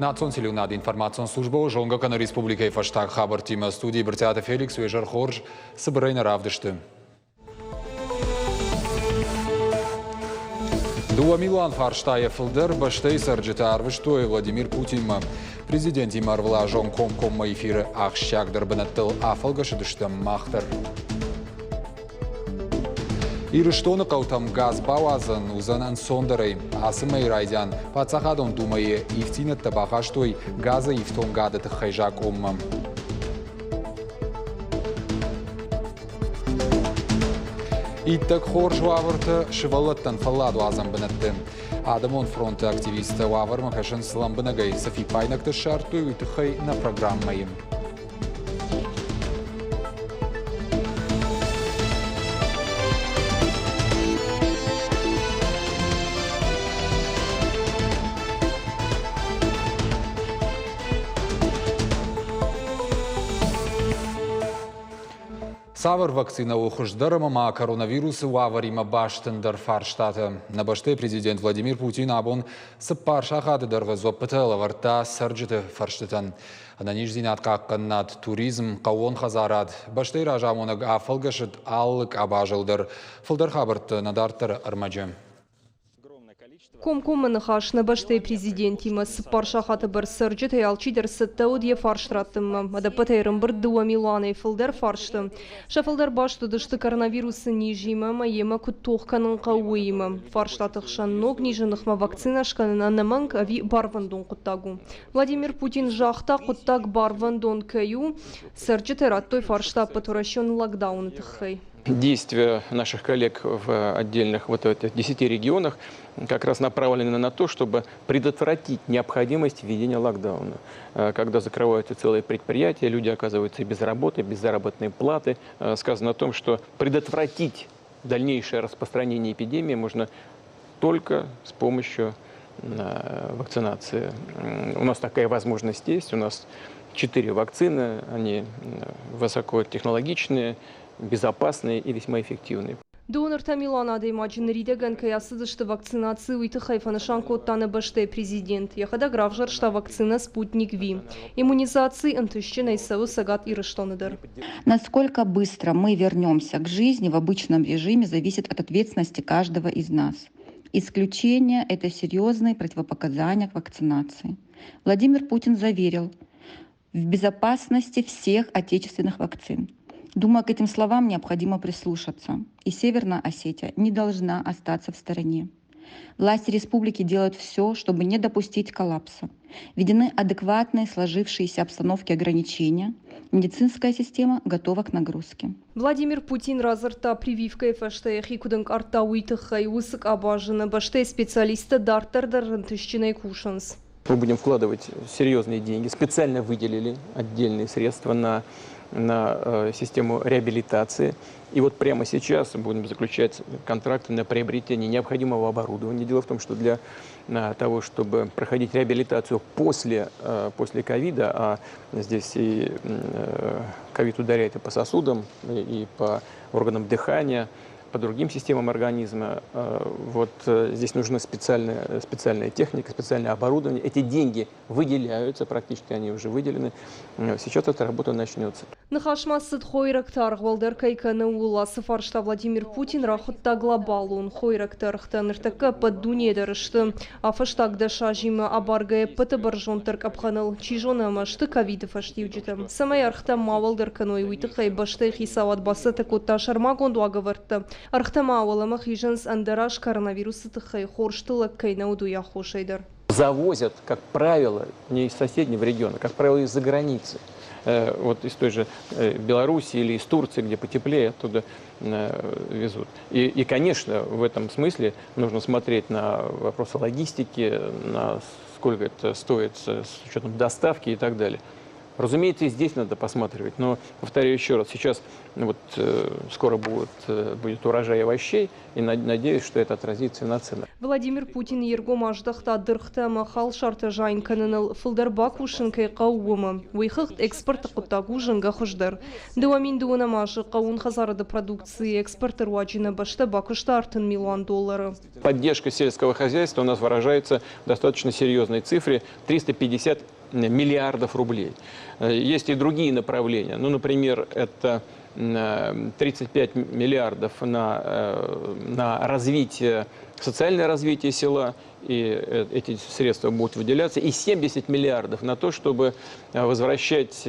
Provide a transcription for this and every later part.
Национ телеуынады информацион службӕ у зонгӕ кӕны республикӕйы фӕстаг хабӕрттимӕ. Студийы Брытъиаты Феликс уе зӕр хорз, цыбырӕй нӕ равдысты. 2 милуан фарстайӕ фылдӕр бӕстӕйы цӕрджытӕ арвыстой Владимир Путинмӕ. Президентимӕ ӕрвылазон комкоммӕ эфиры ахсджиагдӕр бынӕттыл афӕлгӕсыдыстӕм мах дӕр. Ирыстоны хъӕутӕм газ бауадзӕн уыдзӕн ӕнцондӕрӕй. Ацы мӕйы райдиан Паддзахадон Думӕйы ивддзинӕдтӕ бахастой газы ифтонгады тыххӕй закъонмӕ. Иттӕг хорз уавӕрты сывӕллӕттӕн фӕлладуадзӕн бынӕтты. Адӕмон фронты активисттӕ уавӕрмӕ кӕсынц лӕмбынӕгӕй, цы фиппаинӕгтӕ ссардтой, уый тыххӕй нӕ программӕйы. Цавӕр вакцинӕ у хуыздӕр ӕмӕ ма коронавирусы уавӕримӕ баст ӕндӕр фарстатӕ? Нӕ бӕстӕйы президент Владимир Путин абон 4 сахаты дӕргъы дзуӕппытӕ лӕвӕрдта цӕрджыты фӕрстытӕн. Ӕнӕниздзинад хъахъхъӕнынад, туризм, хъӕууон хӕдзарад, бӕстӕйы разамонӕг афӕлгӕсыд алы къабазыл дӕр. Фылдӕр хабӕрттӕ нӕ дарддӕры ӕрмӕджы. Комкоммӕ ныхас нӕ бӕстӕйы президентимӕ 4 сахаты бӕрц цӕрджытӕй алчидӕр цӕттӕ уыд йӕ фарст раттынмӕ. Ӕдӕппӕтӕй ӕрӕмбырд 2 милуанӕй фылдӕр фарсты. Сӕ фылдӕр баст уыдысты коронавирусы низимӕ ӕмӕ йемӕ куыд тох кӕнын хъӕуы, уыимӕ. Фарстаты хсӕн ног низы ныхмӕ вакцинӕ скӕнын ӕнӕмӕнг ӕви барвӕндон хъуыддаг у. Владимир Путин загъта, хъуыддаг барвӕндон кӕй у. Цӕрджытӕ радтой фарста ӕппӕтуӕрӕсеон локдауны тыххӕй. Действия наших коллег в отдельных вот этих 10 регионах как раз направлены на то, чтобы предотвратить необходимость введения локдауна. Когда закрываются целые предприятия, люди оказываются без работы, без заработной платы. Сказано о том, что предотвратить дальнейшее распространение эпидемии можно только с помощью вакцинации. У нас такая возможность есть. У нас четыре вакцины, они высокотехнологичные, безопасные и весьма эффективные. 2,3 милуан адӕймаджы ныридӕгӕн кӕй ацыдысты вакцинаци, уый тыххӕй фӕнысан кодта нӕ бӕстӕйы президент. Йӕхӕдӕг равзӕрста вакцинӕ «Спутник Ви». Иммунизаци ӕнтыстджынӕй цӕуы Цӕгат Ирыстоны дӕр. Насколько быстро мы вернемся к жизни в обычном режиме, зависит от ответственности каждого из нас. Исключение – это серьезные противопоказания к вакцинации. Владимир Путин заверил в безопасности всех отечественных вакцин. Думаю, к этим словам необходимо прислушаться. И Северная Осетия не должна остаться в стороне. Власти республики делают все, чтобы не допустить коллапса. Введены адекватные сложившиеся обстановки ограничения. Медицинская система готова к нагрузке. Владимир Путин радзырдта прививкӕйы фӕстӕ йӕхи куыд ӕнкъардта, уый тыххӕй. Уыцы къабазы нӕ бӕстӕйы специалисттӕ дарддӕр дӕр ӕнтыстджынӕй кусынц. Мы будем вкладывать серьезные деньги. Специально выделили отдельные средства на систему реабилитации. И вот прямо сейчас будем заключать контракты на приобретение необходимого оборудования. Дело в том, что для того, чтобы проходить реабилитацию после ковида, а здесь и ковид ударяет и по сосудам, и по органам дыхания, по другим системам организма. Вот здесь нужна специальная техника, специальное оборудование. Эти деньги выделяются, практически они уже выделены. Сейчас эта работа начнется. Ныхас ма цыд хойрӕгты аргъ уӕлдӕр кӕй кӕны, ууыл. Ацы фарста Владимир Путин рахуыдта глобалон. Хойрӕгты ӕргътӕ ныртӕккӕ ӕппӕт дунейы дӕр сты а-фӕстаг 10 азимӕ абаргӕйӕ ӕппӕты бӕрзонддӕр къӕпхӕныл. Чи зоны, ӕмӕ сты ковиды фӕстиуджытӕ. Цӕмӕй ӕргътӕ ма уӕлдӕр кӕной, уый тыххӕй бӕстӕйы хицауад бацӕттӕ кодта сӕрмагонд уагӕвӕрдтӕ. Ӕргътӕ ма уӕлӕмӕ хизынц ӕндӕраз коронавирусы тыххӕй хорз тыллӕг кӕй нӕ уыд, уый аххосӕй дӕр. Завозят, как правило, не из соседнего региона, как правило, из-за границы. Вот из той же Белоруссии или из Турции, где потеплее, оттуда везут. И, конечно, в этом смысле нужно смотреть на вопросы логистики, на сколько это стоит с учетом доставки и так далее. Разумеется, и здесь надо посматривать. Но, повторяю еще раз, сейчас вот скоро будет урожай овощей, и надеюсь, что это отразится на ценах. Владимир Путин йе ргом аздӕхта дыргътӕ ӕмӕ халсартӕ зайын кӕныныл фылдӕр бакусын кӕй хъӕуы, уымӕ. Уый хыгъд экспорты хъуыддаг у зынгӕ хуыздӕр. 2002 азы хъӕууон хӕдзарады продукцийы экспорты руаджы нӕ бӕстӕ бакуыста 30 милуан доллары. Поддержка сельского хозяйства у нас выражается в достаточно серьезной цифре 350 миллиардов рублей. Есть и другие направления. Ну, например, это 35 миллиардов на развитие, социальное развитие села, и эти средства будут выделяться, и 70 миллиардов на то, чтобы возвращать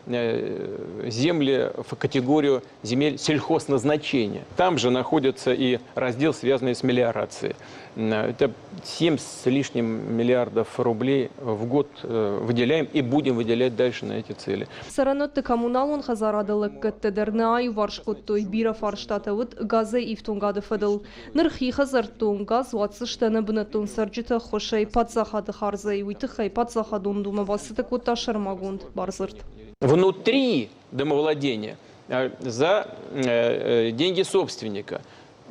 земли в категорию земель сельхозназначения. Там же находится и раздел, связанный с мелиорацией. Это 7 с лишним миллиардов рублей в год выделяем и будем выделять дальше на эти цели. Цӕрӕнуӕтты коммуналон хӕдзарады лӕггӕдтӕ дӕр нӕ аиуварс кодтой, бирӕ фарстатӕ уыд газӕй ифтонгады фӕдыл. Ныр хи хӕдзӕртты онг газ уадздзысты ӕнӕбынӕттон цӕрджыты ӕххуысӕй паддзахады хардзӕй. Уый тыххӕй паддзахадон думӕ бацӕттӕ кодта сӕрмагонд бардзырд. Внутри домовладения за деньги собственника.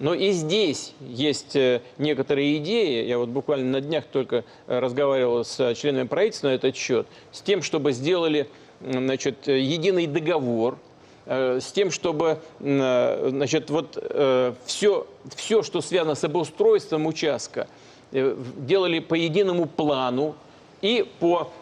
Но и здесь есть некоторые идеи. Я вот буквально на днях только разговаривал с членами правительства на этот счет, с тем, чтобы сделали, значит, единый договор, с тем, чтобы, значит, вот все, что связано с обустройством участка, делали по единому плану и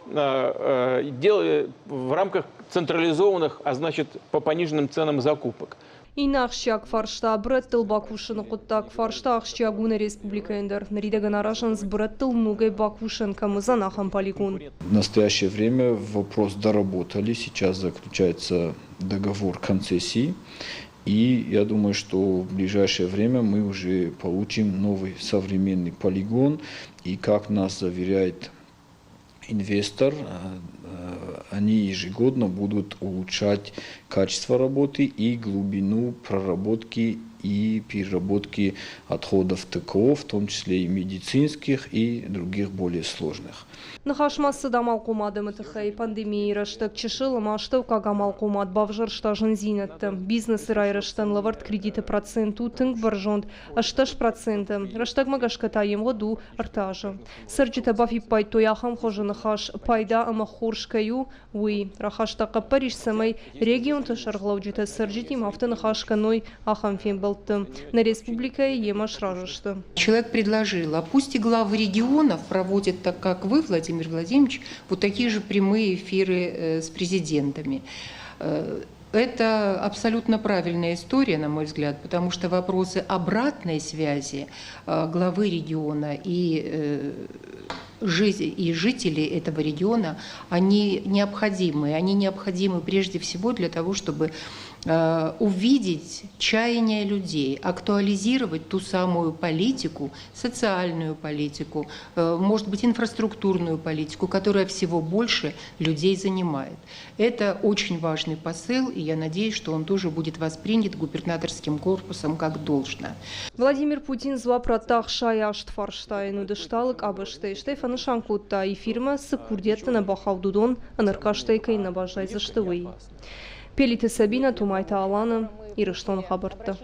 делали в рамках централизованных, а значит, по пониженным ценам закупок. Иннӕ ахсджиаг фарста брӕттыл бакусыны хъуыддаг. Фарста ахсджиаг у нӕ республикӕйӕн дӕр. Ныридӕгӕн аразынц брӕттыл ногӕй бакусӕн кӕм уыдзӕн, ахӕм полигон. В настоящее время вопрос доработали. Сейчас заключается договор концессии. И я думаю, что в ближайшее время мы уже получим новый современный полигон. И как нас заверяет инвестор, они ежегодно будут улучшать качество работы и глубину проработки и переработки отходов ТКО, в том числе и медицинских, и других более сложных. Ныхас ма цыд амалхъом адӕмы тыххӕй. Пандемийы рӕстӕг чысыл ӕмӕ астӕуккаг амалхъомад бавзӕрста зындзинӕдтӕ. Бизнесы райрӕзтӕн лӕвӕрд кредиты процент у тынг бӕрзонд, 18%. Рӕстӕгмӕ гӕсгӕ та йе мгъуыд у 3 азы. Цӕрджытӕ бафиппайдтой, ахӕм хуызы ныхас пайда ӕмӕ хорз кӕй у, уый. Рахаста хъӕппӕрис, цӕмӕй регионты сӕргълӕуджытӕ цӕрджытимӕ афтӕ ныхас кӕной ахӕм фембӕлдты. Нӕ республикӕйы йемӕ сразы сты. Человек предложил, а пусть и главы регионов проводят так, как вы, Владимир Владимирович, вот такие же прямые эфиры с президентами. Это абсолютно правильная история, на мой взгляд, потому что вопросы обратной связи главы региона и жителей этого региона, они необходимы. Они необходимы прежде всего для того, чтобы увидеть чаяния людей, актуализировать ту самую политику, социальную политику, может быть, инфраструктурную политику, которая всего больше людей занимает. Это очень важный посыл, и я надеюсь, что он тоже будет воспринят губернаторским корпусом как должное. Владимир Путин дзуапп радта 68 фарстайӕн, уыдысты алы къабӕзтӕй, стӕй фӕнысан кодта, эфирмӕ цы курдиӕттӕ нӕ бахауд, уыдон ӕнӕркастӕй кӕй нӕ баззайдзысты, уый. Пелиты Сабина, Тумайты Алана, Ирыстоны хабӕрттӕ.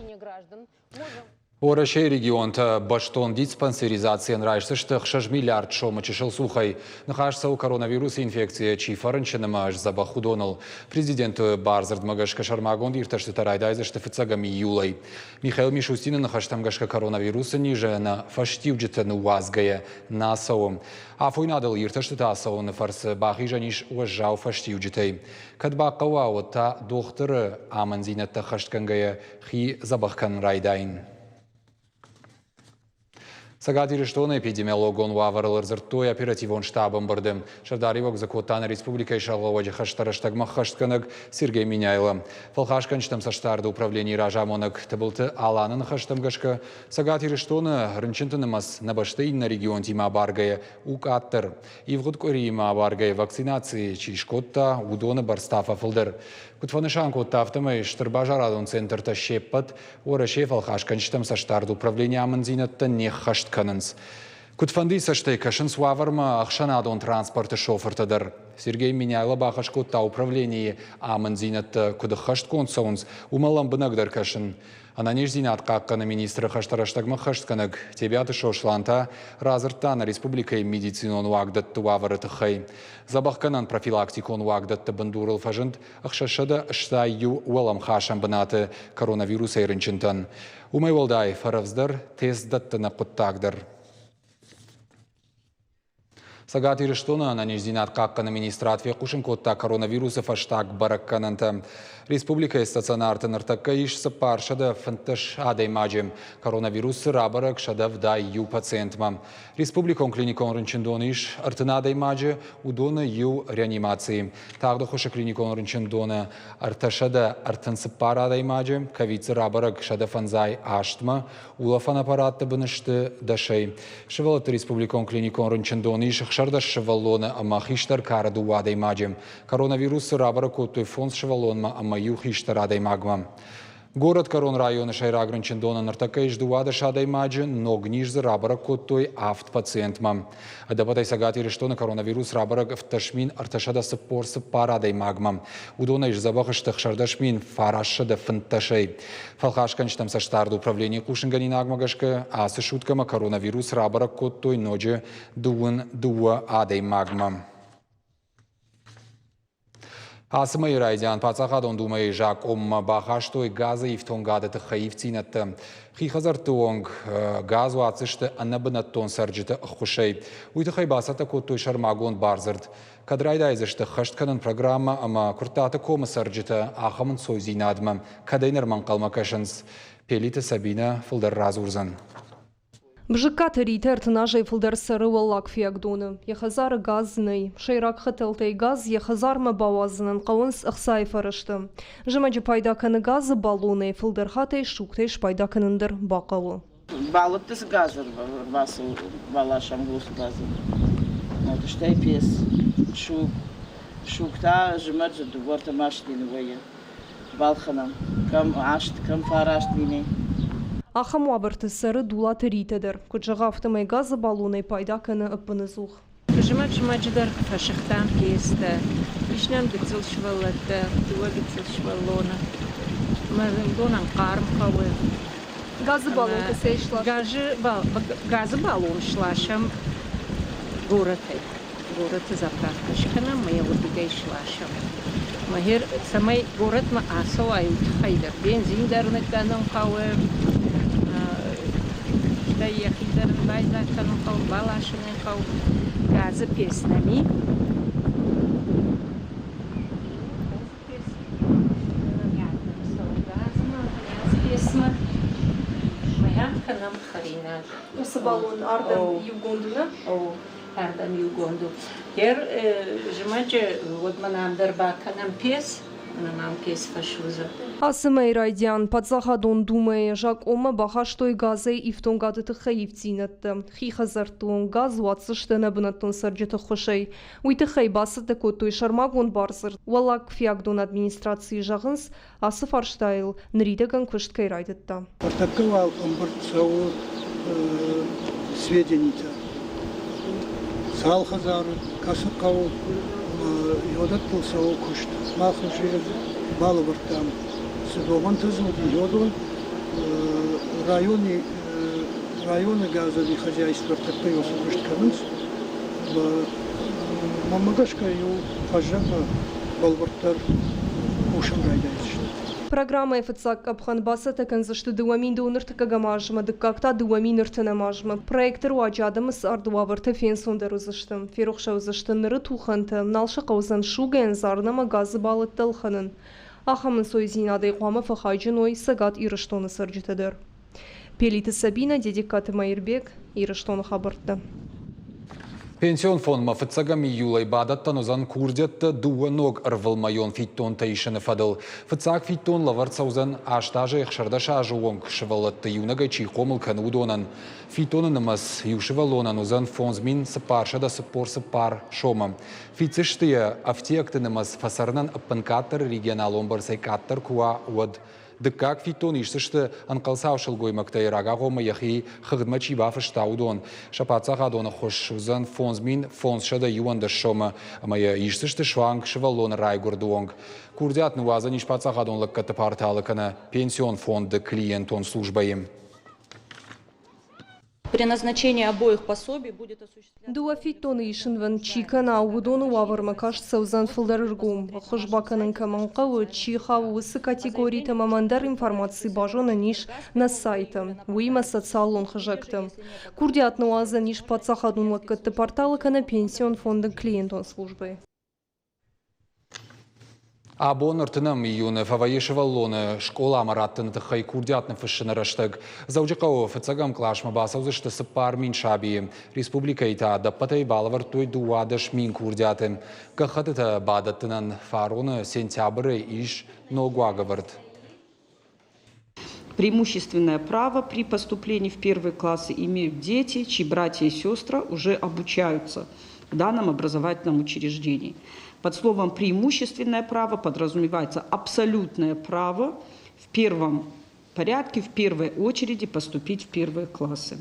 Уӕрӕсейы регионтӕ бӕстон диспансеризацийӕн райсдзысты 6 миллиард сомы чысыл цухӕй. Ныхас цӕуы коронавирусы инфекцийӕ чи фӕрынчын ӕмӕ сдзӕбӕх, уыдоныл. Президенты бардзырдмӕ гӕсгӕ сӕрмагонд иртӕстытӕ райдайдзысты фыццӕгӕм июлӕй. Михаил Мишустины ныхӕстӕм гӕсгӕ коронавирусы низы ӕнӕ фӕстиуджытӕ ныууадзгӕйӕ нӕ цӕуы. Афойнадыл иртӕстытӕ ацӕуыны фӕрцы бахизӕн ис уӕззау фӕстиуджытӕй. Кӕд бахъӕуа, уӕд та дохтыры амынддзинӕдтӕ ӕххӕстгӕнгӕйӕ хи дзӕбӕх кӕнын райдайын. Цӕгат Ирыстоны эпидемиологон уавӕрыл ӕрдзырдтой оперативон штабы ӕмбырды. Сӕрдариуӕг дзы кодта нӕ республикӕйы сӕргълӕууӕджы хӕстӕ рӕстӕгмӕ ӕххӕстгӕнӕг Сергей Меняйло. Фӕлхасгӕнджытӕм цӕстдарды управленийы разамонӕг Тыбылты Аланы ныхӕстӕм гӕсгӕ Цӕгат Ирыстоны рынчынты нымӕц нӕ бӕстӕйы иннӕ регионтимӕ абаргӕйӕ у къаддӕр. Ивгъуыд къуыриимӕ абаргӕйӕ вакцинаци чи скодта, уыдоны бӕрц та фӕфылдӕр. Куыд фӕнысан кодта, афтӕмӕй стыр базарадон центртӕ се ппӕт Уӕрӕсейы фӕлхасгӕнджытӕм цӕстдарды управленийы амынддзинӕдтӕ не ххӕст кӕнынц. Куыдфӕндыйы цӕстӕй кӕсынц уавӕрмӕ ӕхсӕнадон транспорты шофыртӕ дӕр. Сергей Меняйло бахӕс кодта управленийы амынддзинӕдтӕ куыд ӕххӕстгонд цӕуынц, уымӕ лӕмбынӕгдӕр кӕсын. Ӕнӕниздзинад хъахъхъӕны министры хӕстӕ рӕстӕгмӕ ххӕстгӕнӕг Тебиаты Сослан та радзырдта нӕ республикӕйы медицинон уагдӕтты уавӕры тыххӕй. Дзӕбӕхгӕнӕн профилактикон уагдӕтты бындурыл фӕзынд 681 уӕлӕмхасӕн бынаты коронавирусӕй рынчынтӕн. Уымӕй уӕлдай фӕрӕвдздӕр тест дӕттыны хъуыддаг дӕр. Цӕгат Ирыстоны ӕнӕниздзинад хъахъхъӕны министрад фехъусын кодта коронавирусы фӕстаг бӕрӕггӕнӕнтӕ. Республикӕйы стационарты ныртӕккӕ ис 415 адӕймаджы. Коронавирусы рабӕрӕг 171 пациентмӕ. Республикон клиникон рынчындоны ис 30 адӕймаджы, уыдоны иу реанимацийы. Тагъд ӕххуысы клиникон рынчындоны 334 адӕймаджы, ковид дзы рабӕрӕг 158-мӕ, Улӕфӕн аппаратты бын сты дӕсӕй. Сывӕллӕтты республикон клиникон рынчындоны ис 16 сывӕллоны ӕмӕ хистӕр кары дыууӕ адӕймаджы. Коронавирусы рабӕрӕг кодтой фондз сывӕллонмӕ ӕмӕ иу хистӕр адӕймагмӕ. Горӕтгӕрон районы сӕйраг рынчындоны ныртӕккӕ ис 12 адӕймаджы, ног низ дзы рабӕрӕг кодтой авд пациентмӕ. Ӕдӕппӕтӕй Цӕгат Ирыстоны коронавирус рабӕрӕг 17 344 адӕймагмӕ. Уыдонӕй сдзӕбӕх сты 16 915-ӕй. Фӕлхасгӕнджытӕм цӕстдарды управленийы хъусынгӕнинагмӕ гӕсгӕ ацы суткӕмӕ коронавирус рабӕрӕг кодтой ноджы дыууын дыууӕ адӕймагмӕ. Ацы мӕйы райдиан Паддзахадон Думӕйы закъонмӕ бахастой газы ифтонгады тыххӕй ивддзинӕдтӕ. Хи хӕдзӕртты онг газ уадздзысты ӕнӕбынӕттон цӕрджыты ӕххуысӕй. Уый тыххӕй бацӕттӕ кодтой сӕрмагонд бардзырд. Кӕд райдайдзысты ххӕст кӕнын программӕ ӕмӕ Куырттаты комы цӕрджытӕ ахӕм ӕнцойдзинадмӕ кӕдӕй нырмӕ ӕнхъӕлмӕ кӕсынц? Пелиты Сабинӕ фылдӕр радзурдзӕн. Бзыккаты Ритӕ 30 азӕй фылдӕр цӕры Уӕллаг Фиагдоны. Йӕ хӕдзары газ нӕй. Сӕйраг хӕтӕлтӕй газ йӕ хӕдзармӕ бауадзынӕн хъӕуынц ӕхцайы фӕрӕзтӕ. Зымӕджы пайда кӕны газы баллонӕй, фылдӕр хатт ӕй сугтӕй спайда кӕнын дӕр бахъӕуы. Баллӕтты цы газ ӕрбацӕуы, баласӕм уыцы газы. Стӕй пец, суг. Суг та зымӕджы дыууӕ-ӕртӕ машинӕйы вӕййы. Балхӕнӕм, кӕм аст, кӕм фараст мини. Ахӕм уавӕрты цӕры Дулаты Ритӕ дӕр. Куыд зӕгъы, афтӕмӕй газы баллонӕй пайда кӕны ӕппынӕдзух. Зымӕг-зымӕджы дӕр фӕсыгътам пецтӕ. Ис нӕм гыццыл сывӕллӕттӕ, дыууӕ гыццыл сывӕллоны. Ӕмӕ уыдонӕн хъарм хъӕуы. Газы баллон кӕцӕй сласӕм? Газы баллон сласӕм горӕтӕй. Горӕты заправкӕ скӕнӕм ӕмӕ йӕ уырдыгӕй сласӕм. Мӕ цӕмӕй горӕтмӕ ацӕуай, уый тыххӕй дӕр бензин дӕр ныккӕнын хъӕуы, стӕй йӕхи дӕр ын байдзаг кӕнын хъӕуы, баласын ӕй хъӕуы. Газы пец нӕм и. Пецмӕ мӕ кӕнӕм хӕринаг. Уыцы баллон ардӕм иугонд у, нӕ? Ардӕм иугонд у. Гер зымӕджы уӕд мӕн ам дӕр бакӕнӕм пец, мӕн ам пец фӕсудзы. Ацы мӕйы райдиан Паддзахадон Думӕйы закъонмӕ бахастой газӕй ифтонгады тыххӕй ивддзинӕдтӕ. Хи хӕдзӕртты онг газ уадздзысты ӕнӕбынӕттон цӕрджыты ххуысӕй. Уый тыххӕй бацӕттӕ кодтой сӕрмагонд бардзырд. Уӕллаг Фиагдоны администрацийы зӕгъынц, ацы фарстайыл ныридӕгӕн куыст кӕй райдыдта. Ныртӕккӕ уал ӕмбырд цӕуы сведенитӕ. Цал хӕдзары, кӕцы хъӕуы йодӕттыл цӕуы куыст. Мах уже балӕвӕрдтам, цы домӕнтӕ дзы уыди, йодон райони районы газовый хозяйство ӕртӕккӕ уыцы куыст кӕнынц. Мӕнмӕ гӕсгӕ иу фӕззӕгмӕ бӕлвырддӕр кусын райдайдзысты. Программӕйы фыццаг къӕпхӕн бацӕттӕ кӕндзысты 2030 азмӕ, дыккаг та 2030 азмӕ. Проекты руаджы адӕмы царды уавӕртӕ фенцондӕр уыдзысты. Ферох сӕ уыдзысты ныры тухӕнтӕ, нал сӕ хъӕудзӕн сугӕн, зарын ӕмӕ газы баллӕттӕ ӕлхӕнын. Ахӕм ӕнцойдзинадӕй хъуамӕ фӕхайджын уой Цӕгат Ирыстоны цӕрджытӕ дӕр. Пелиты Сабинӕ, Дедегкаты Мӕирбег, Ирыстоны хабӕрттӕ. Пенсион фондмӕ фыццӕгӕм июлӕй бадӕттӕн уыдзӕн курдиӕттӕ дыууӕ ног ӕрвылмӕйон фиддонтӕ исыны фӕдыл. Фыццаг фиддон лӕвӕрд цӕудзӕн 8 азӕй 16 азы онг сывӕллӕтты иунӕгӕй чи хъомыл кӕны, уыдонӕн. Фиддоны нымӕц иу сывӕллонӕн уыдзӕн 5444 сомы. Фиддзысты йӕ, ӕфтиӕгты нымӕц фӕцӕрынӕн ӕппынкъаддӕр регионалон бӕрцӕй къаддӕр куы уа, уӕд. Дыккаг фиддон исдзысты ӕнхъӕлцау сылгоймӕгтӕй рагагъоммӕ йӕхи хыгъдмӕ чи бафыста, уыдон. Сӕ паддзахадон ӕххуыс уыдзӕн 5511 сомы ӕмӕ йӕ исдзысты суанг сывӕллоны райгуырды онг. Курдиат ныууадзӕн ис паддзахадон лӕггӕдты порталы кӕнӕ пенсион фонды клиентон службӕйы. При назначении обоих пособий будет осуществляться... Дыууӕ фиддоны исынвӕнд чи кӕна, уыдоны уавӕрмӕ каст цӕудзӕн фылдӕр ӕргом. Ӕххуыс бакӕнын кӕмӕн хъӕуы, чи хауы, уыцы категоритӕм ӕмӕ ӕндӕр информаци базонӕн ис нӕ сайты, уыимӕ социалон хызӕгты. Курдиат ныуадзӕн ис паддзахадон лӕггӕдты порталы кӕнӕ пенсион фонды клиентон службӕйы. Абон ӕртынӕм июны фӕвӕййы сывӕллоны скъоламӕ раттыны тыххӕй курдиат ныффыссыны рӕстӕг. Дзӕуджыхъӕуы фыццӕгӕм къласмӕ бацӕудзысты 4000 сабийы. Республикӕйы та ӕдӕппӕтӕй балӕвӕрдтой 12 000 курдиаты. Гӕххӕттытӕ бадӕттынӕн фароны сентябры ис ног уагӕвӕрд. Преимущественное право при поступлении в первые классы имеют дети, чьи братья и сестры уже обучаются в данном образовательном учреждении. Под словом «преимущественное право» подразумевается абсолютное право в первом порядке, в первой очереди поступить в первые классы.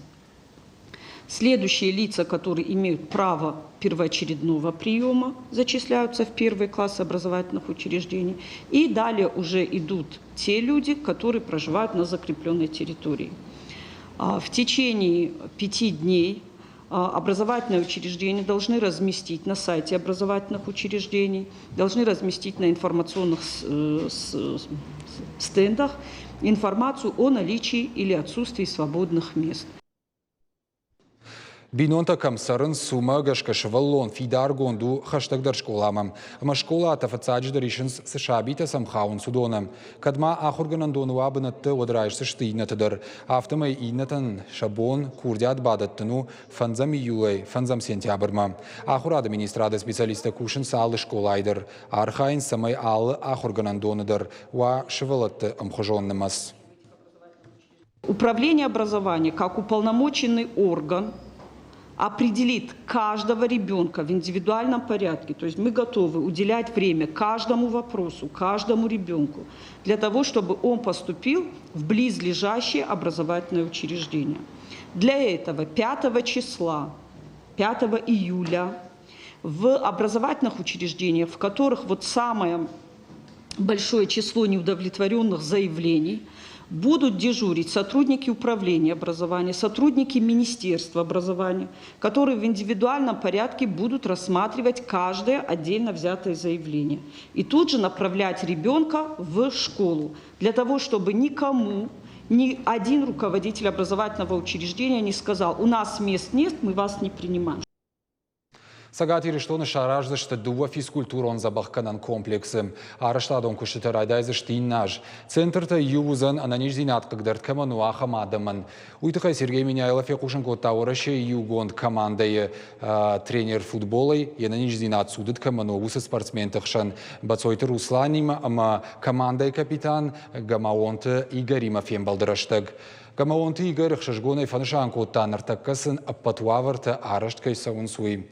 Следующие лица, которые имеют право первоочередного приема, зачисляются в первый класс образовательных учреждений. И далее уже идут те люди, которые проживают на закрепленной территории. В течение 5 дней образовательные учреждения должны разместить на сайте образовательных учреждений, должны разместить на информационных стендах информацию о наличии или отсутствии свободных мест. Бинонтӕ кӕм цӕрынц, уымӕ гӕсгӕ сывӕллон фидаргонд у хӕстӕгдӕр скъоламӕ. Ӕмӕ скъолатӕ фыццаджыдӕр исынц, цы сабитӕ сӕм хауынц, уыдоны. Кӕд ма ахуыргӕнӕндоны уа бынӕтты, уӕд райсдзысты иннӕты дӕр. Афтӕмӕй иннӕтӕн сӕ бон курдиат бадӕттын у фӕндзӕм июлӕй фӕндзӕм сентябрмӕ. Ахуырады министрады специалисттӕ кусынц алы скъолайы дӕр. Архайынц, цӕмӕй алы ахуыргӕнӕндоны дӕр уа сывӕллӕтты ӕмхуызон нымӕц. Управление образования, как уполномоченный орган, определит каждого ребенка в индивидуальном порядке. То есть мы готовы уделять время каждому вопросу, каждому ребенку, для того, чтобы он поступил в близлежащее образовательное учреждение. Для этого 5 числа, 5 июля в образовательных учреждениях, в которых вот самое большое число неудовлетворенных заявлений, будут дежурить сотрудники управления образования, сотрудники Министерства образования, которые в индивидуальном порядке будут рассматривать каждое отдельно взятое заявление. И тут же направлять ребенка в школу, для того, чтобы никому, ни один руководитель образовательного учреждения не сказал, у нас мест нет, мы вас не принимаем. Цӕгат Ирыстоны сараздзысты дыууӕ физкультурон дзӕбӕхгӕнӕн комплексы. Арӕзтадон куыстытӕ райдайдзысты иннӕ аз. Центртӕ иу уыдзӕн ӕнӕниздзинад хъыгдӕрд кӕмӕн у, ахӕм адӕмӕн. Уый тыххӕй Сергей Меняйло фехъусын кодта Уӕрӕсейы иугонд командӕйы тренер футболӕй, йе нӕниздзинад цудыд кӕмӕн у, уыцы спортсменты хсӕн Бӕцойты Русланимӕ ӕмӕ командӕйы капитан Гамаонты Игоримӕ фембӕлды рӕстӕг. Гамаонты Игорь ӕхсызгонӕй фӕнысан кодта, ныртӕккӕ сын ӕппӕт уавӕртӕ арӕзт кӕй цӕуынц, уый.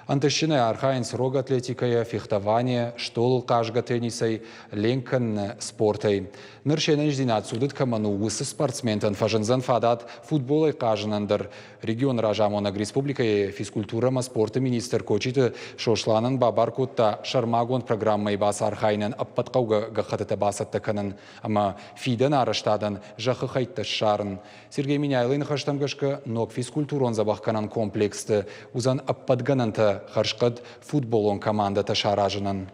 Ӕнтыстджынӕй архайынц рог атлетикӕйӕ, фехтованийӕ, стъолыл хъазгӕ теннисӕй, ленк кӕныны спортӕй. Ныр се нӕниздзинад цудыд кӕмӕн у, уыцы спортсментӕн фӕзындзӕн фадат футболӕй хъазынӕн дӕр. Регионы разамонӕг республикӕйы физкультурӕ ӕмӕ спорты министр Кочиты Сосланӕн бабар кодта сӕрмагонд программӕйы бацархайынӕн ӕппӕт хъӕугӕ гӕххӕттытӕ бацӕттӕ кӕнын ӕмӕ фидӕн арӕзтадӕн зӕххы хӕйттӕ ссарын. Сергей Меняйлойы ныхӕстӕм гӕсгӕ, ног физкультурон дзӕбӕхгӕнӕн комплексты уыдзӕн ӕппӕт гӕнӕнтӕ хӕрзхъӕд футболон командӕтӕ саразынӕн.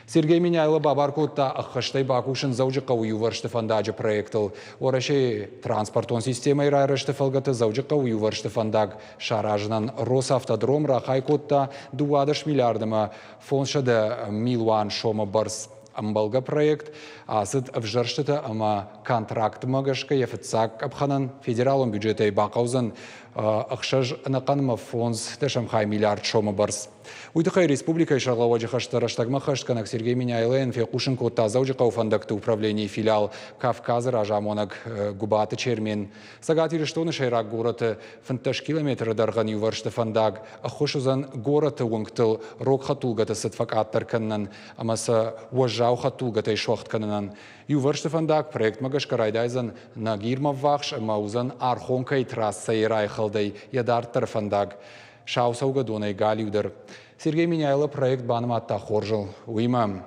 Сергей Меняйло бабар кодта ӕххӕстӕй бакусын Дзӕуджыхъӕуы иувӕрсты фӕндаджы проектыл. Уӕрӕсейы транспортон системӕйы райрӕзты фӕлгӕты Дзӕуджыхъӕуы иувӕрсты фӕндаг саразынӕн Росавтодром рахай кодта 12 миллиард ӕмӕ 500 милуан сомы бӕрц. Ӕмбӕлгӕ проект ацыд ӕвзӕрстытӕ ӕмӕ контрактмӕ гӕсгӕ йӕ фыццаг къӕпхӕнӕн федералон бюджетӕй бахъӕудзӕн ӕхсӕз ӕнӕхъӕнмӕ фондз дӕсӕмхай миллиард сомы бӕрц. Уый тыххӕй республикӕйы сӕргълӕууӕджы хӕстӕ рӕстӕгмӕ хӕстгӕнӕг Сергей Меняйлойӕн фехъусын кодта Дзӕуджыхъӕуы фӕндӕгты управленийы филиал Кавказы разамонӕг Гуыбаты Чермен. Цӕгат Ирыстоны сӕйраг горӕты 15 километры дӕргъӕн иувӕрсты фӕндаг ӕххуыс уыдзӕн горӕты уынгтыл рог хӕдтулгӕты цыд фӕкъаддӕр кӕнынӕн ӕмӕ сӕ уӕззау уӕззау хӕдтулгӕтӕй суӕгъд кӕнынӕн. Иувӕрсты фӕндаг проектмӕ гӕсгӕ райдайдзӕн Нагирмӕ ввахс ӕмӕ уыдзӕн Архонкӕйы трассӕйы райхӕлдӕй йӕ дарддӕры фӕндаг. Сау цӕугӕдонӕй галиудӕр. Сергей Меняйло проект банымадта хорзыл. Уыимӕ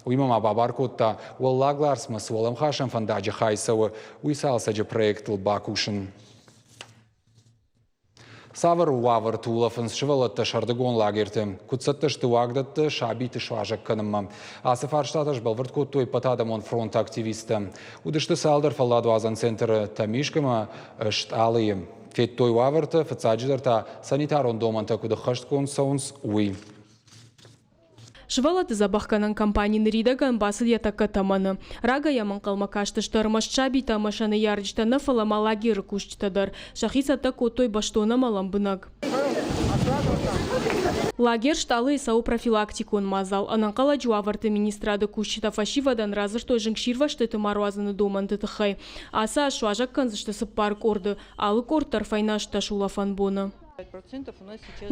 Уыимӕ ма бабар кодта, Уӕллаг Ларсмӕ цы уӕлӕмхасӕн фӕндаджы хай цӕуы, уый цалцӕджы проектыл бакусын. Цавӕр уавӕрты улӕфынц сывӕллӕттӕ сӕрдыгон лагерты? Куыд цӕттӕ сты уагдӕтты сабиты суазӕг кӕнынмӕ? Ацы фарстатӕ сбӕлвырд кодтой ӕппӕтадӕмон фронты активисттӕ. Уыдысты цалдӕр фӕлладуадзӕн центры Тӕмискъ ӕмӕ Стъалыйы. Федтой уавӕртӕ, фыццаджыдӕр та санитарон домӕнтӕ куыд ӕххӕстгонд цӕуынц, уый. Сывӕллӕтты дзӕбӕхгӕнӕн компани ныридӕгӕн бацыд йӕ тӕккӕ тӕмӕны. Рагӕй йӕм ӕнхъӕлмӕ кастысты ӕрмӕст сабитӕ ӕмӕ сӕ ныййарджытӕ нӕ, фӕлӕ ма лагеры кусджытӕ дӕр. Сӕхи цӕттӕ кодтой бӕстон ӕмӕ лӕмбынӕг. Лагерь «Стъалы»-йы цӕуы профилактикон мадзал. Ӕнӕнхъӕлӕджы уавӕрты министрады кусджытӕ фӕсивӕдӕн радзырдтой зынгсирвӕзтыты ма руадзыны домӕнты тыххӕй. Ацы аз суазӕг кӕндзысты цыппар къорды, алы къорд дӕр фӕйнӕ 18 улӕфӕн боны.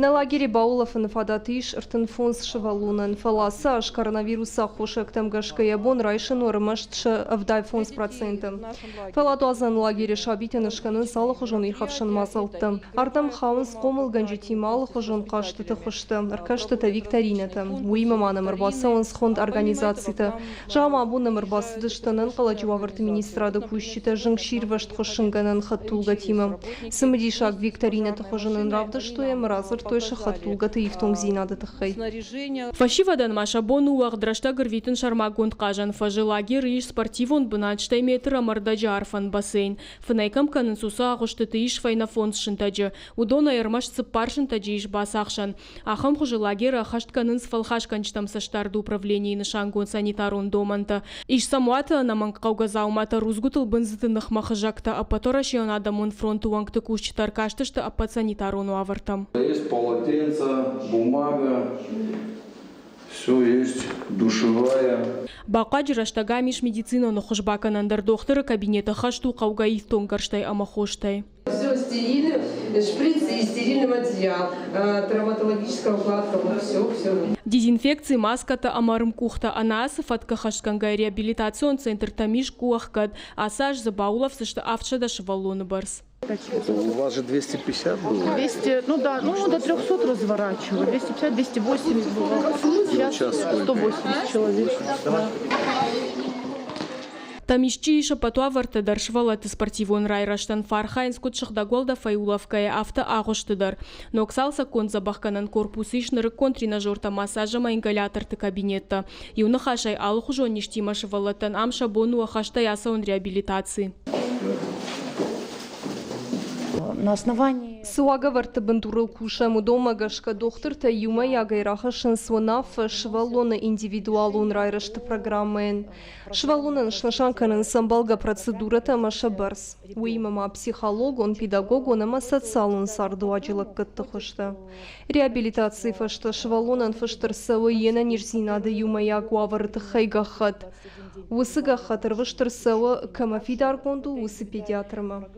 Нӕ лагеры баулӕфыны фадат ис 35 сывӕллонӕн, фӕлӕ ацы аз коронавирусы аххосӕгтӕм гӕсгӕ йӕ бон райсын у ӕрмӕст сӕ 75%. Фӕлладуадзӕн лагеры сабитӕн скӕнынц алыхуызон ирхӕфсӕн мадзӕлттӕ. Ардӕм хауынц хъомылгӕнджытимӕ алыхуызон хъӕзтыты хуызтӕ, ӕркӕстытӕ, викторинӕтӕ. Уыимӕ ма нӕм ӕрбацӕуынц хуынд организацитӕ. Зӕгъӕм, абон нӕм ӕрбацыдысты ӕнӕнхъӕлӕджы уавӕрты министрады кусджытӕ зынгсирвӕзт хуыссынгӕнӕн хӕдтулгӕтимӕ. Цымыдисаг викторинӕты хуызы нын равдыстой ӕмӕ радзырдтой сӕ хӕдтулгӕты ифтонгдзинады тыххӕй. Фӕсивӕдӕн ма сӕ бон у уӕгъд рӕстӕг ӕрвитын сӕрмагонд хъазӕн фӕзы. Лагеры ис спортивон бынат, стӕй метр ӕмӕ ӕрдӕджы арфӕн бассейн. Фынӕй кӕм кӕнынц, уыцы агъуыстыты ис фӕйнӕ фондз сынтӕджы. Уыдонӕй ӕрмӕст цыппар сынтӕджы ис бацахсӕн. Ахӕм хуызы лагеры ӕххӕст кӕнынц фӕлхасгӕнджытӕм цӕстдарды управленийы нысангонд санитарон домӕнтӕ. Ис сӕм уаты ӕнӕмӕнгхъӕугӕ дзауматӕ, рудзгуытыл бындзыты ныхмӕ хызӕгтӕ. Ӕппӕтуӕрӕсейон адӕмон фронты уӕнгты кусджытӕ ӕркастысты ӕппӕт санитарон уавӕртӕм. Есть полотенца, бумага, все есть, душевая. Бахъуаджы рӕстӕг ам ис медицинон ӕххуыс бакӕнӕн дӕр дохтыры кабинеты хӕст у хъӕугӕ ифтонггӕрзтӕй ӕмӕ хостӕй. Все стерильно, шприц и стерильный материал, травматологическая укладка, вот все, все. Дезинфекци, маскӕтӕ ӕмӕ ӕрмкъухтӕ ӕнӕ ацы фӕткы хӕсгӕнгӕ реабилитацион центртӕм ис къухӕхгӕд. Ацы аз дзы баулӕфдзысты 700 сывӕллоны бӕрц. Это у вас же 250 было? 200, ну да, ну до 300 разворачивали. 250, 280 было. Сейчас 180 человек. Да. Тӕмисчъы ис ӕппӕт уавӕртӕ дӕр сывӕллӕтты спортивон райрӕзтӕн, фӕархайынц куыд сыгъдӕг уӕлдӕфӕй улӕфгӕйӕ, афтӕ агъуысты дӕр. Ног цалцӕггонд дзӕбӕхгӕнӕн корпусы ис нырыккон тренажертӕ, массаж ӕмӕ ингаляторты кабинеттӕ. Иу ныхасӕй, алыхуызон низтимӕ сывӕллӕттӕн ам сӕ бон у ӕххӕстӕй ацӕуын реабилитаци. На основании Цы уагӕвӕрдты бындурыл кусӕм, уыдонмӕ гӕсгӕ дохтыртӕ иумӕйагӕй рахӕссынц уынаффӕ сывӕллоны индивидуалон райрӕзты программӕйӕн. Сывӕллонӕн снысан кӕнынц ӕмбӕлгӕ процедурӕтӕ ӕмӕ сӕ бӕрц. Уыимӕ ма психологон, педагогон ӕмӕ социалон цардыуаджы лӕггӕдты хуызтӕ. Реабилитацийы фӕстӕ сывӕллонӕн фыст ӕрцӕуы йе нӕниздзинады иумӕйаг уавӕры тыххӕй гӕххӕтт. Уыцы гӕххӕтт ӕрвыст ӕрцӕуы, кӕмӕ фидаргонд у, уыцы педиатрмӕ.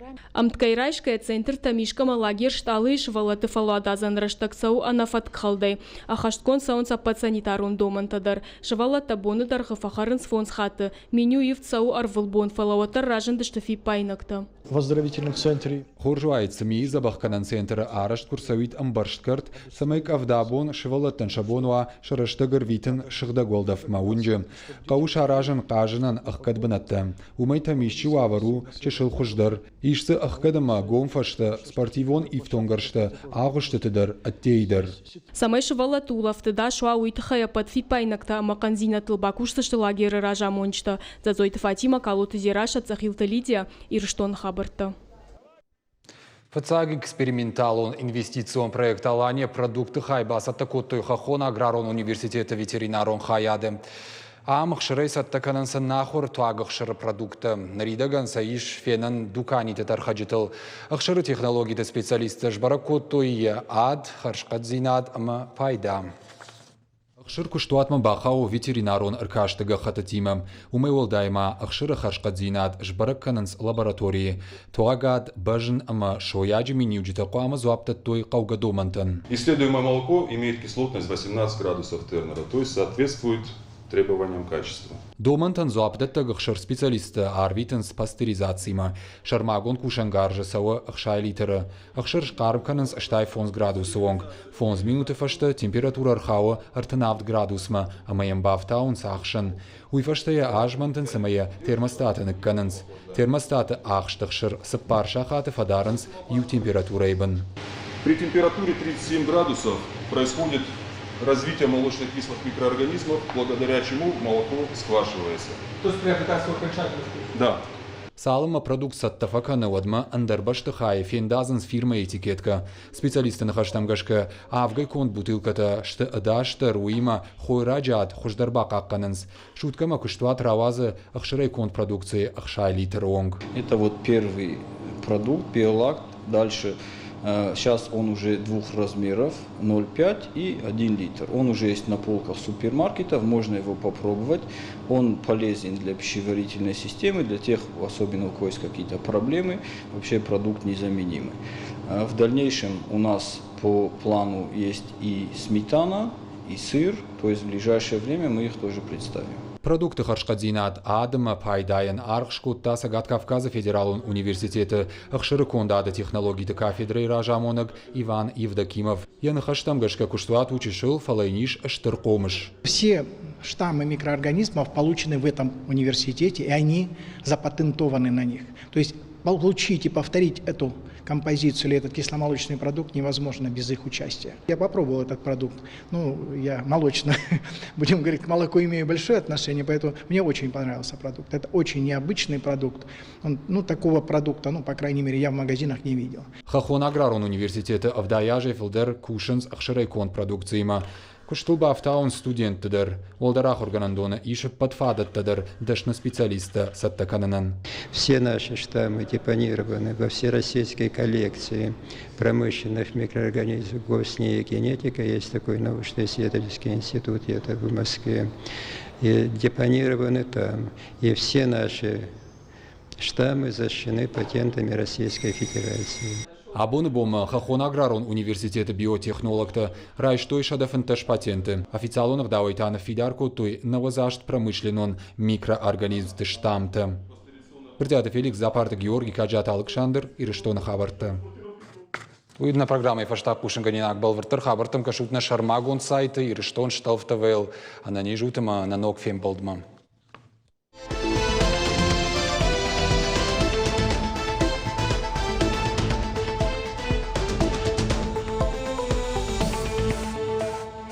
Ӕмткӕй райсгӕйӕ центртӕм искӕмӕ лагерь Стъалыйы сывӕллӕтты фӕлладуадзӕн рӕстӕг цӕуы ӕнӕфӕткхӕлдӕй. Ӕххӕстгонд цӕуынц ӕппӕт санитарон домӕнтӕ дӕр. Сывӕллӕттӕ боны дӕргъы фӕхӕрынц фондз хатты. Меню ивд цӕуы ӕрвылбон, фӕлӕ уӕддӕр разындысты фиппаинӕгтӕ. В оздоровительном центре. Хорз уаид, Цымийы дзӕбӕхгӕнӕн центры арӕзт куы рцӕуид ӕмбӕрзт кӕрт, цӕмӕй къӕвдабон сывӕллӕттӕн сӕ бон уа сӕ рӕстӕг ӕрвитын сыгъдӕг уӕлдӕфмӕ уынджы. Хъӕуы саразын хъазынӕн ӕхгӕд бынӕттӕ. Уымӕй тӕмисчы уавӕр у чысыл хуыздӕр. Ис дзы ӕхгӕд ӕмӕ гом фӕзтӕ, спортивон ифтонггӕрзтӕ, агъуыстыты дӕр, ӕддейы дӕр. Цӕмӕй сывӕллӕтты улӕфты дас уа, уый тыххӕй ӕппӕт фиппаинӕгтӕ ӕмӕ хъӕндзинӕдтыл бакусдзысты лагеры разамонджытӕ Дзӕдзойты Фатимӕ, Калоты Дзерассӕ, Цъӕхилты Лидия, Ирыстоны хабӕрттӕ. Фыццаг эксперименталон инвестицион проект «Алания» продукты хай бацӕттӕ кодтой Хӕххон аграрон университеты ветеринарон хайады. Ам ӕхсырӕй цӕттӕ кӕнынц ӕнахуыр туаг ӕхсыры продукттӕ. Ныридӕгӕн сӕ ис фенӕн дуканиты тӕрхӕджытыл. Ӕхсыры технологиты специалисттӕ сбӕрӕг кодтой йӕ ад, хӕрзхъӕддзинад ӕмӕ пайда. Ӕхсыр куыстуатмӕ бахауы ветеринарон ӕркасты гӕххӕттытимӕ. Уымӕй уӕлдай ма ӕхсыры хӕрзхъӕддзинад сбӕрӕг кӕнынц лабораторийы. Туагад, бӕзн ӕмӕ сойаджы миниуджытӕ хъуамӕ дзуапп дӕттой хъӕугӕ домӕнтӕн. Исследуемое молоко имеет кислотность 18 градусов Тернера, то есть соответствует требованиям качества. Домӕнтӕн дзуапдӕттӕг ӕхсыр специалисттӕ арвитынц пастеризацимӕ. Сӕрмагонд кусӕнгарзы цӕуы 60 литры. Ӕхсыр схъарм кӕнынц 85 градусы онг. Фондз минуты фӕстӕ температурӕ ӕрхауы 37 градусмӕ ӕмӕ йӕм бафтауынц ӕхсын. Уый фӕстӕ йӕ азмӕнтынц ӕмӕ йӕ термостаты ныккӕнынц. Термостаты ахст ӕхсыр цыппар сахаты фӕдарынц иу температурӕйы бын. При температуре 37 градусов происходит развитие молочно-кислых микроорганизмов, благодаря чему молоко сквашивается. То есть приобретается окончательно вкус? Да. Цалынмӕ продукт цӕттӕ фӕкӕны, уӕдмӕ ӕндӕр бӕстыхайы фендадзынц фирмӕйы этикеткӕ. Специалистты ныхӕстӕм гӕсгӕ, авгӕй конд бутылкӕтӕ сты ӕдасдӕр, уыимӕ хойраджы ад хуыздӕр бахъахъхъӕнынц. Суткӕмӕ куыстуат рауадзы ӕхсырӕй конд продукцийы 60 литры онг. Это вот первый продукт, биолакт. Дальше сейчас он уже двух размеров, 0,5 и 1 литр. Он уже есть на полках супермаркетов, можно его попробовать. Он полезен для пищеварительной системы, для тех, особенно у кого есть какие-то проблемы. Вообще продукт незаменимый. В дальнейшем у нас по плану есть и сметана, и сыр, то есть в ближайшее время мы их тоже представим. Продукты хӕрзхъӕддзинад адӕмы пайдайӕн аргъ скодта Цӕгат Кавказы федералон университеты ӕхсыры кондады технологиты кафедрӕйы разамонӕг Иван Евдокимов. Йӕ ныхӕстӕм гӕсгӕ куыстуат у чысыл, фӕлӕ йын ис стыр хъомыс. Все штаммы микроорганизмов получены в этом университете, и они запатентованы на них. То есть получить и повторить эту композицию или этот кисломолочный продукт невозможно без их участия. Я попробовал этот продукт. Ну, я молочно, будем говорить, к молоку имею большое отношение, поэтому мне очень понравился продукт. Это очень необычный продукт. Он, ну, такого продукта, ну, по крайней мере, я в магазинах не видел. Хӕххон аграрон университеты 70 азӕй фылдӕр кусынц ӕхсырӕй конд продукциимӕ. Куыстыл бафтауынц студентты дӕр. Уӕлдӕр ахуыргӕнӕндоны ис ӕппӕт фадӕттӕ дӕр дӕсны специалисттӕ цӕттӕ кӕнынӕн. Все наши штаммы депонированы во всероссийской коллекции промышленных микроорганизмов Госнеогенетика. Есть такой научно-исследовательский институт, это в Москве. И депонированы там. И все наши штаммы защищены патентами Российской Федерации. Абоны бонмӕ Хӕххон аграрон университеты биотехнологтӕ райстой 115 патенты. Официалон ӕгъдауӕй та ныффидар кодтой 98 промышленнон микроорганизмты штаммтӕ. Брытъиаты Феликс, Дзапарты Георги, Каджаты Алыксандр, Ирыстоны хабӕрттӕ. Уый нӕ программӕйы фӕстаг хъусынгӕнинаг бӕлвырддӕр хабӕрттӕм кӕсут нӕ сӕрмагонд сайты Ирыстон Штелф ТВ-йыл. Ӕнӕниз ут ӕмӕ нӕ ног фембӕлдмӕ.